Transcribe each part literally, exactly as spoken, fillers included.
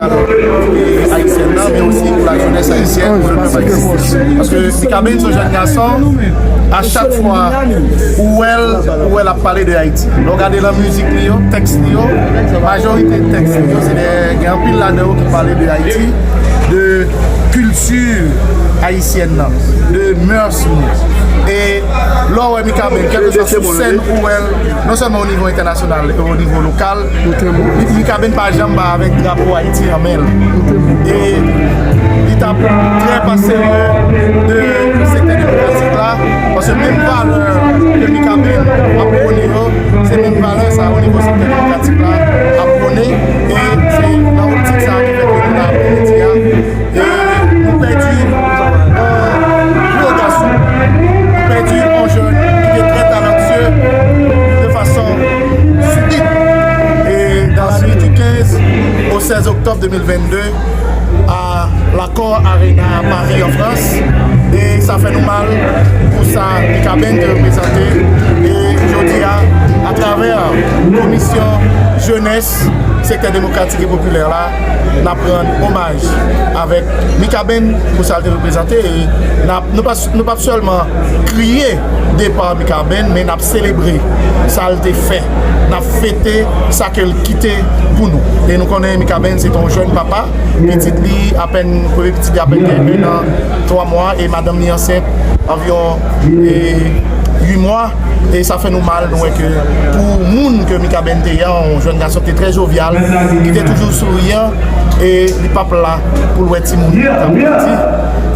e ayisyèn nan, men osi pou lajenès ayisyèn, pou le pèp ayisyen. Paske Mikaben se yon jèn gason, a chak fwa ou wè l, ou wè l ap pale de Ayiti. Lè w gade nan mizik li yo, tèks li yo, majorite tèks li yo, se de, gen anpil ladan yo ki pale de Ayiti, de kilti ayisyèn nan, de mœurs nou. E lè w wè Mikaben, kèlkeswa sou sèn ou wè l, non sèlman o nivo entènasyonal e o nivo lokal, Mikaben pa janm pa avèk drapo Ayiti an men l. E li t ap trè pa serye de sektè demokratik la, paske menm valè ke Mikaben ap pwone yo, se menm valè sa o nivo sektè demokratik la ap pwone. E se nan optik sa ki fè ke nou la aprèmidi a. E nou pèdi yon gwo gason. Nou pèdi yon jèn ki te trè talantye de fason sibit. E dans la nuit du quinze au seize octobre deux mille vingt-deux à l'Accor Arena à Paris, en France. E sa fè nou mal pou sa Mikaben te reprezante. E jodi a, atravè komisyon jenès, sektè demokratik e popilè la, n ap rann omaj avèk Mikaben pou sa l te reprezante. E n ap, nou pa, nou p ap sèlman kriye depa Mikaben, men n ap selebre sa l te fè. N ap fete sa ke l kite pou nou. E nou konnen Mikaben se te yon jèn papa, pitit li apèn, premye pitit li apèn gen en an, twa mwa, e madanm li ansent anviwon, e, uit mwa. E sa fè nou mal, nou wè ke pou moun ke Mikaben te ye, yon jèn gason ki te trè jovyal, ki te toujou souriyan, e li p ap la pou l wè timoun li t ap grandi.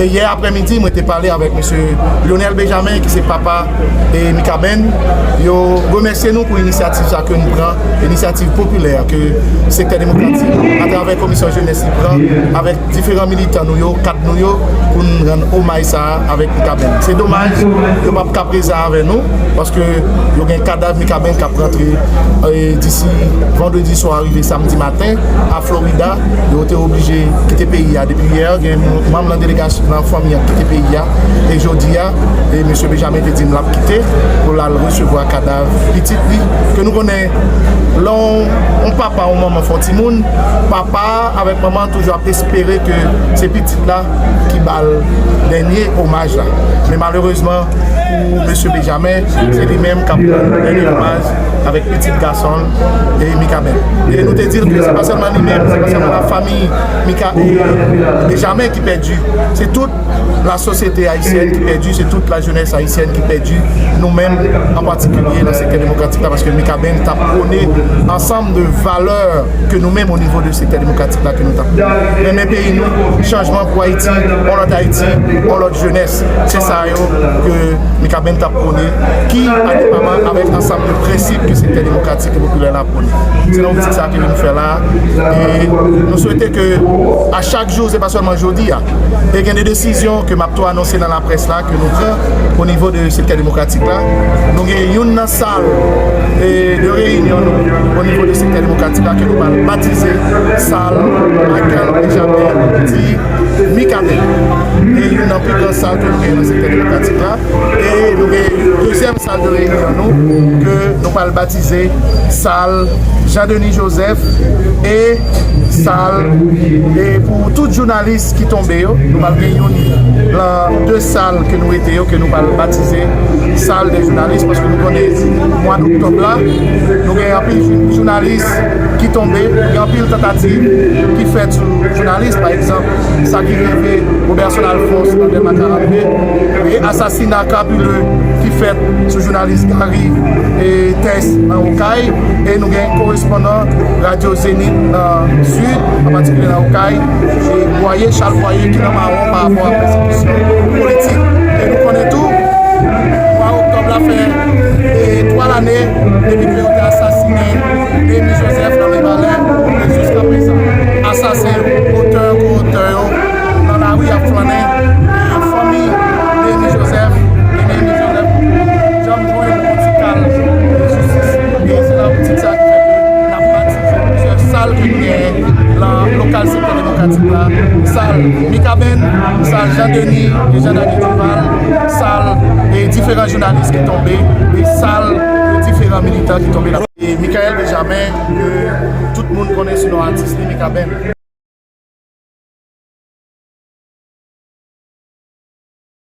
E yè aprèmidi, mwen te pale avèk mesye Lionel Benjamin, ki se papa, e, Mikaben. Yo remèsye nou pou inisyativ sa ke nou pran, inisyativ popilè ke sektè demokratik, atravè komisyon jenès, li pran avèk diferan militan nou yo, kad nou yo, pou n rann omaj sa a avèk Mikaben. Se domaj, yo p ap ka prezan avè nou, paske yo gen kadav Mikaben k ap rantre, e, disi vandredi swa rive samdi maten a Florida. Yo te oblije kite peyi a depi yè. Gen manm nan delegasyon, nan fanmi an ki kite peyi a. E jodi a, e mesye Benjamin te di m l ap kite pou l al resevwa kadav pitit li. Ke nou konnen, lè yon, yon papa, yon manman fè yon timoun, papa avèk manman toujou ap espere ke se pitit la ki ba l dènye omaj la. Men malerezman, pou mesye Benjamin, se li menm k ap rann dènye omaj avèk pitit gason l, e Mikaben. E nou te di l ke se pa sèlman li menm, se pa sèlman lafanmi Mika, e Benjamin ki pèdi, se tout lasosyete ayisyèn ki pèdi, se tout lajenès ayisyèn ki pèdi, nou menm an patikilye nan sektè demokratik la, paske Mikaben t ap pwone ansanm de valè ke nou menm o nivo de sektè demokratik la ke nou t ap renmen peyi nou, chanjman pou Ayiti, yon lòt Ayiti, yon lòt jenès. Se sa yo ke Mikaben t ap pwone, ki pa depaman avèk ansanm de prensip ke sektè demokratik e popilè la pwone. Se nan optik sa ke nou fè la. E nou swete ke a chak jou, se pa sèlman jodi a, e gen de desizyon ke m ap tou anonse nan laprès la, ke nou pran o nivo de sektè demokratik la. Nou gen youn nan sal, e, de reyinyon nou o nivo de sektè demokratik la, ke nou pral batize sal Michael Benjamin di Mikaben. E youn nan pi gran sal ke nou gen nan sektè demokratik la. E nou gen dezyèm sal de reyinyon nou, ke nou pral batize sal Jean Denis Joseph, e sal, e pou tout jounalis ki tonbe yo, nou pral gen youn nan de sal ke nou rete yo, ke nou pral batize sal de jounalis, paske nou konnen mwa doktòb la, nou gen anpil jou-, jounalis ki tonbe, gen anpil tantativ ki fèt sou jounalis, pa egzanp, sa ki rive Roberson Alphonse nan Dèlma karannde, e asasina krapile ki fèt sou jounalis Gary, e, Tès nan Okay, e nou gen korespondan Radyo Zenith nan Sid, an patikilye nan Okay, e Bwaye, Charles Bwaye, ki nan mawon pa rapò a pèsekisyon politik. E nou konnen tou, mwa oktòb la fè, e, twa lane depi ke yo te asasinen Remy Joseph nan Mibalè, e jiskaprezan, asasen, otè, ko-otè yo nan lari ap flannen, e fanmi Remy Joseph, e Remy Joseph janm jwenn yon ti kal jistis. E se nan optik sa ki fè ke n ap batize plizyè sal ke nou genyen nan lokal sektè demokratik la, sal Mikaben, sal Jean Denis e Jean Dany Duval, sal, e, diferan jounalis ki tonbe, e sal, e, diferan militan ki tonbe la. E Michael Benjamin, ke tout moun konnen sou non atis li, Mikaben.